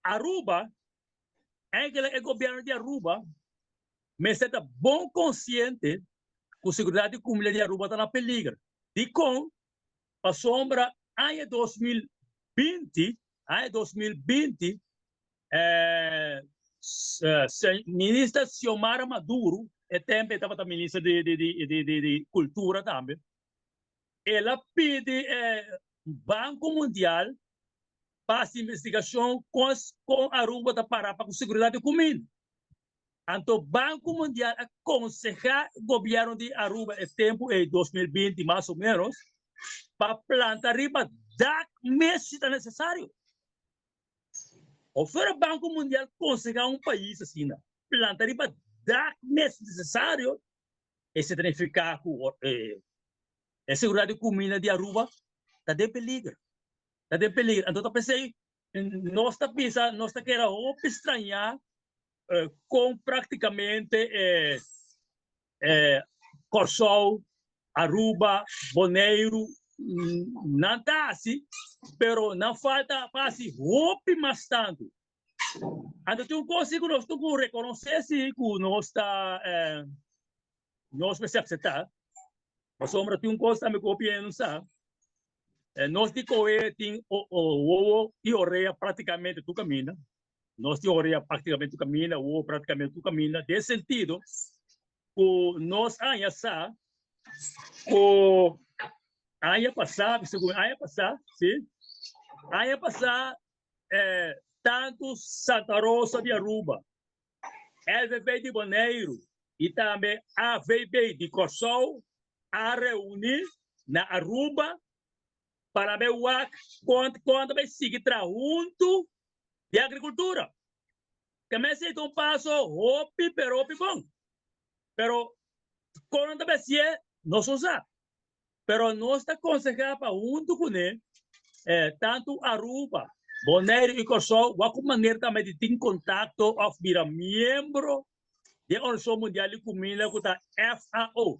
Aruba, eigenlijk e gobierno di Aruba mester ta bon consciente cu seguridad di cuminda di Aruba ta na peliger. Dicon? Pasobra aña 2020, aña 2020, minister Xiomara Maduro, e tempo e tabata minister di cultura tambe, el a pidi Banco Mundial pa haci investigacion con Aruba ta para pa cu seguridad di cuminda. Anto Banco Mundial a conseha gobierno di Aruba e tempo ei, 2020 mas o menos, pa planta riba dak mes si ta necesario. Of ora Banco Mundial conseha un pais asina, planta riba dak mes necesario, esey ta nifica cu e seguridad di cuminda di Aruba ta den peliger. Ta den peliger. Anto ta pesey nos ta bisa, nos ta keda hopi straña con practicamente Kòrsou, Aruba, Boneiru nan ta hasi, pero nan falta pa hasi hopi mas tantu. Anto tin un kos si ku nos tin ku rekonosé si ku nos ta nos mester akseptá, pasobra tin un kos tambe ku hopi hende no sa, nos di kohe tin wowo i orea praktikamente tur kaminda. Nos tin orea praktikamente tur kaminda, wowo praktikamente tur kaminda, den sentido ku nos aña sa ku aña pasá, segun aña pasá, si, aña pasá tantu Santa Rosa di Aruba, LVB di Boneiru i tambe AVB di Kòrsou a reuní na Aruba para bai wak kon kon ta bai sigui traha huntu di agrikultura. Ke mester ta un paso hopi pero hopi bon. Pero kon nan ta bai hasié nos no sa. Pero nos ta konsehá pa huntu kuné tantu Aruba, Boneiru i Kòrsou wak un manera tambe di tin kontakto òf bira miembro di e Organisashon Mundial di Kuminda ku ta FAO.